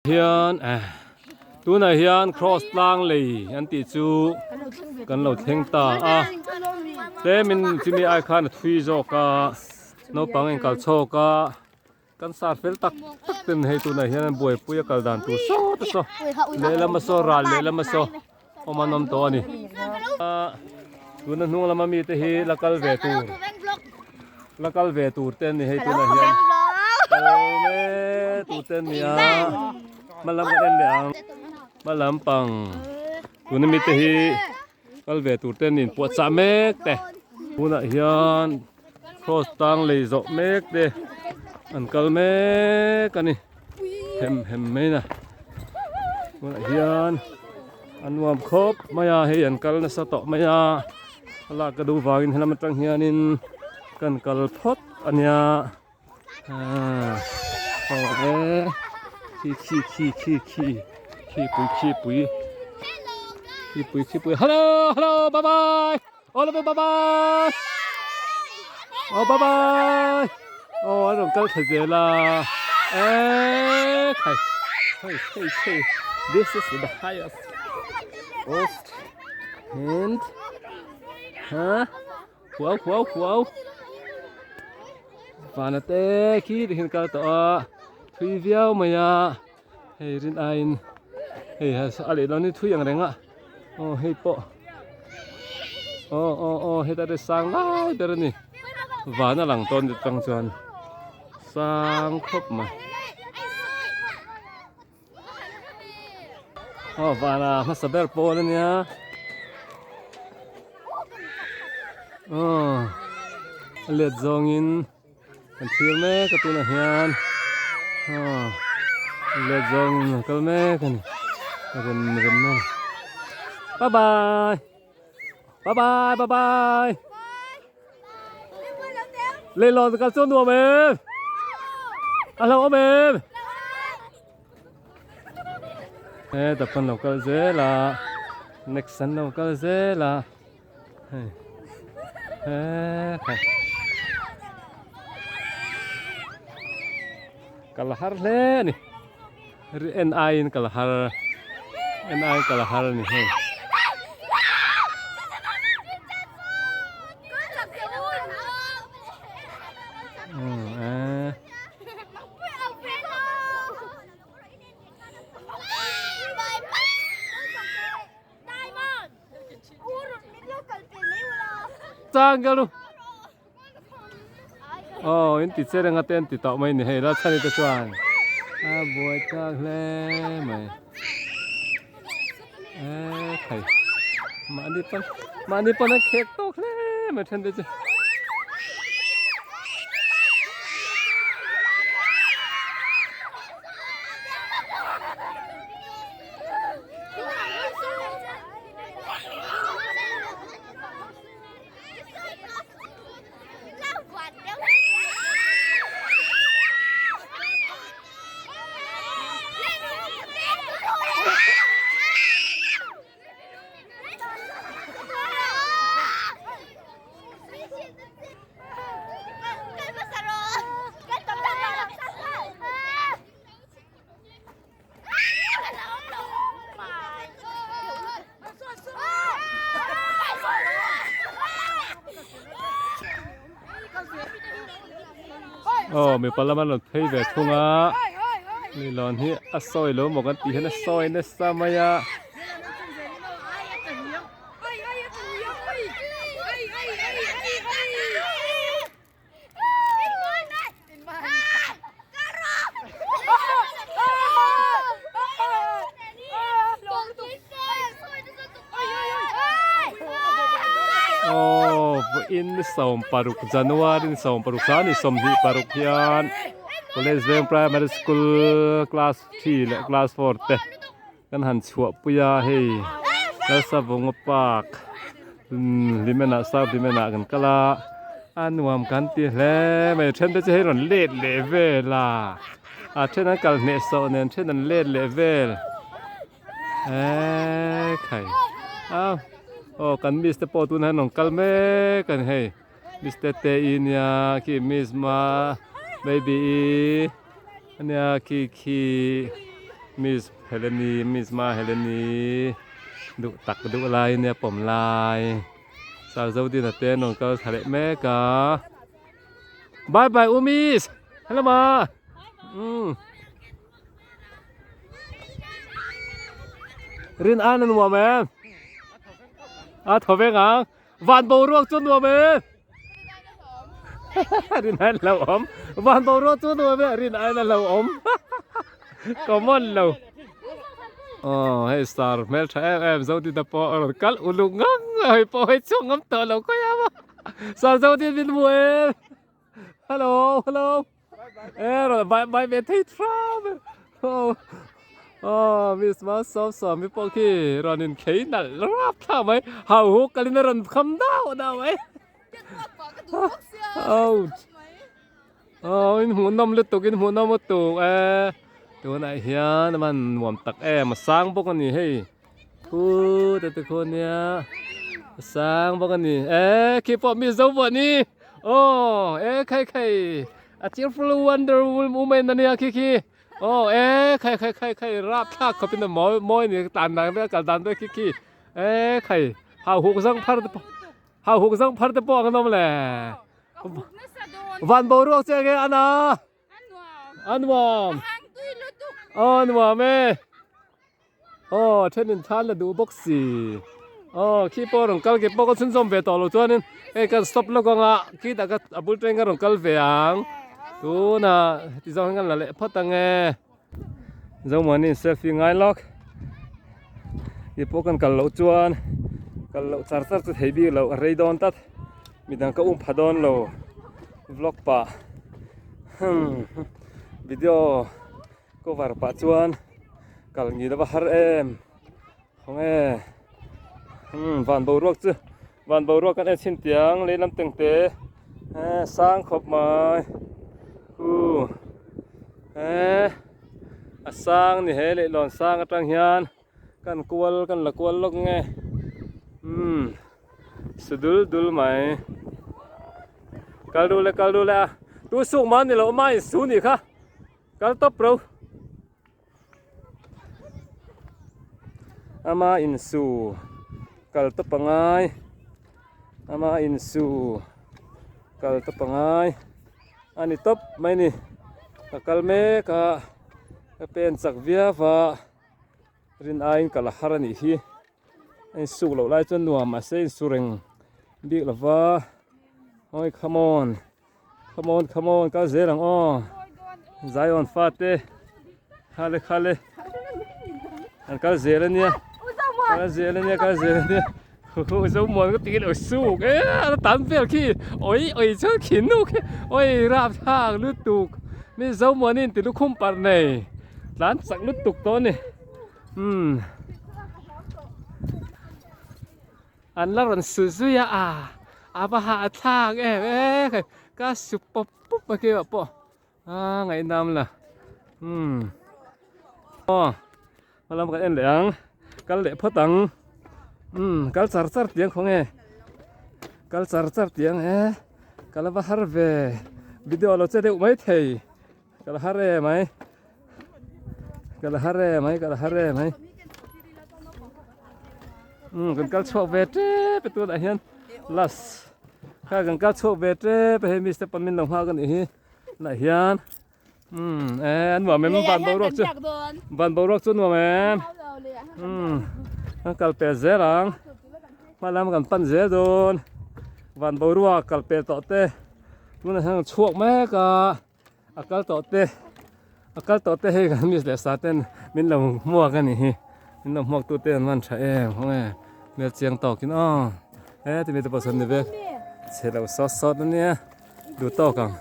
Hian eh tunah hian cross tlang lei an tih chu kan lo thleng ta a tlemin chumi ai khan a thui zawk a naupang in kal chhawk a kan sar fel tak tak ten hei tunah hian an buaipui a kal dan tur saw te saw lehlam a saw ral lehlam a saw awm an awm tawh a ni tuna hnung lama mite hi la kal ve tur la kal ve tur te an ni hei tunah hian kal mek tur te an ni a hma lam kan en leh ang hma lampang tuna mite hi kal ve tur te an in puahchah mek te tunah hian cross tang lei zawh mek te an kal mek a ni hem hem mai na tunah hian a nuam khawp mai a hei an kal nasa tawh mai a a lak ka duh vangin helam atang hianin kan kal phawt a nia aaa aw e khi khi khi khi khi khi pui khi pui khi pui khi pui hello hello bye bye Aw la bye bye Aw bye bye Aw an rawn kal thla zel a eee khai hei hei hei this is the highest post and ha huau huau huau vana te khi ti hian kal tawh a thui viau mai a hei rin aiin hei a leh dawn hi thui ang reng a. Aw hei pawh aw aw aw heta te sang lai ber a ni van a lang tawn atang chuan sang khawp mai aw van a hmasa ber pawl a nia aw a let zawngin Kan thlir mek a tunah hian aw let zawng a kal mek a ni rem rem na bye bye bye bye bye bye leilawn kal chu nuam em a hlauhawm em hetah pawn lo kal zel a next an lo kal zel a. Hei he kal har hle a ni ri en aiin kal har en aiin kal har a ni hei. Chang ka lu aw in ti che renga te an ti tawh mai ni hei la chhan te chuan a buai tak hle mai e thei mahni pawn mahni pawn a khek tawk hle mai then te chu. Aw mipa lama rawn phei ve thung a leilawn hi a sawi lo maw kan tih hian a sawi nasa mai a. Aw vawiin ni 16 January ni 16 sang ni 26 hian College Veng Primary School class 3 leh class 4 te kan han chhuah pui a hei Lalsavunga park Hlimenah South Hlimenah kan kal a a nuam kan ti hle mai a then te chu hei rawn let leh vel a a then an kal hneh sawh nen then an let leh vel eee khai a aw kan miss te pawh tunah hian rawn kal mek a ni hei miss te te i nia khi miss ma baby i ania khi khi. Miss Heleni Miss Ma Heleni duh tak duh lai nia pawm lai Sir Zodina te an rawn kal thla leh mek a bye bye u Miss hello ma umm Rin an a nuam em a thaw vek ang. Van boruak chu nuam e. Rin aiin a lo awm. Van boruak chu nuam e. Rin aiin a lo awm. Common lo. Oh, hei star hmel tha em em Zodina pawh a rawn kal uluk ngang hei pawh hei chhuak ngam tawh lo khawi a maw. Sir Zodin min hmu em. Hello, hello. E rawn bye bye ve thei thram e. Oh, oh, Miss Malsawmsawmi pawh khi rawn in khei nalh rap thlak mai. Hau huk kalin a rawn kham dau dau mai. Ouch. Oh, in hmuhnawm lutuk, in hmuhnawm lutuk e. Tunah hian a man nuam tak em, a sang bawk a ni hei. Khu te te khu nia sang bawk a ni e khi pawh mi zo pawh ni aw e khai khai a cheerful wonder woman ania khi khi aw e khai khai khai khai rap thlak khawp in a mawi mawi ni tan dan vel kal dan vel khi khi e khai hau huk zang phar te pawh hau huk zang phar te pawh ang an awm le van boruak che nge ana a nuam aw nuam e. Aw thenin thlan la duh bawk si aw khi pawh rawn kal ke pawh ka chhunzawm ve tawh lo chuanin hei kan stop lawk ang a khitah ka a bul teng ka rawn kal ve ang tunah heti zawng hian kan la leh phawt ang e Zomuanin selfie ngai lawk ti pawh kan kal loh chuan kal loh char char chu thei bik loh a rei dawn tlat midang ka um pha dawn lo vlog pah hmm video. Cover pah chuan kal ngil a va har em khaw nge umm van boruak chu van boruak kan en chhin tiang lehlam teng te eh sang khawp mai hu eh a sang ni he leihlawn sang atang hian kan kual kan la kual lawk nge umm su dul dul mai kal duh le kal duh le a tu suk man ni loh mai su nih kha. Kal tawp ro. Ama insu kal tawp angai. Ama insu kal tawp angai. A ni tawp mai ni. Ka kal mek a, ka pen chak viau va, rin aiin ka la har a nih hi. A insuk loh lai chuan nuam mahse a insu reng bik lo va. Hawi come on. Come on, come on, kal zel ang aw. Zion fate. Khale khale. An kal zel ania. Kal zel ania, kal zel ania. Zo muan ka tingin oi suk. E, a tan vel khi. Oi oi chuan khi nu khi. Oi rap thak lutuk. Mi zo muanin ti lukhum par nei. Tlan chak lutuk tawh ni. Hmm. An la rawn su zui a a a va hah thlak em e khai ka su pawp pawp a keimah pawh a ngaihnam la umm aw hmalam kan en leh ang kal leh phawt ang umm kal char char tiang khaw nge kal char char tiang e ka la va har ve video lo che deuh mai thei ka la har em mai ka la har em mai ka la har em mai um kan kal chhuak ve tep e tunah hian last kha kan kal chhuak ve tep e hei mister pawh min lo nghak a nih hi tunah hian um e an nuam em van boruak chu van boruak chu nuam em um kan kal pel zel ang hmalam kan pan zel dawn van boruak kal pel tawh te tunah hian chhuak mek a. A kal tawh te a kal tawh te hei kan miss leh sa ten min lo hmuak a nih hi min lo hmuak tu te an man tha em khaw nge hmel chiang tawk in aw he timi te pawh sawn ni ve chhe lo sawt sawt a nia duh tawk ang.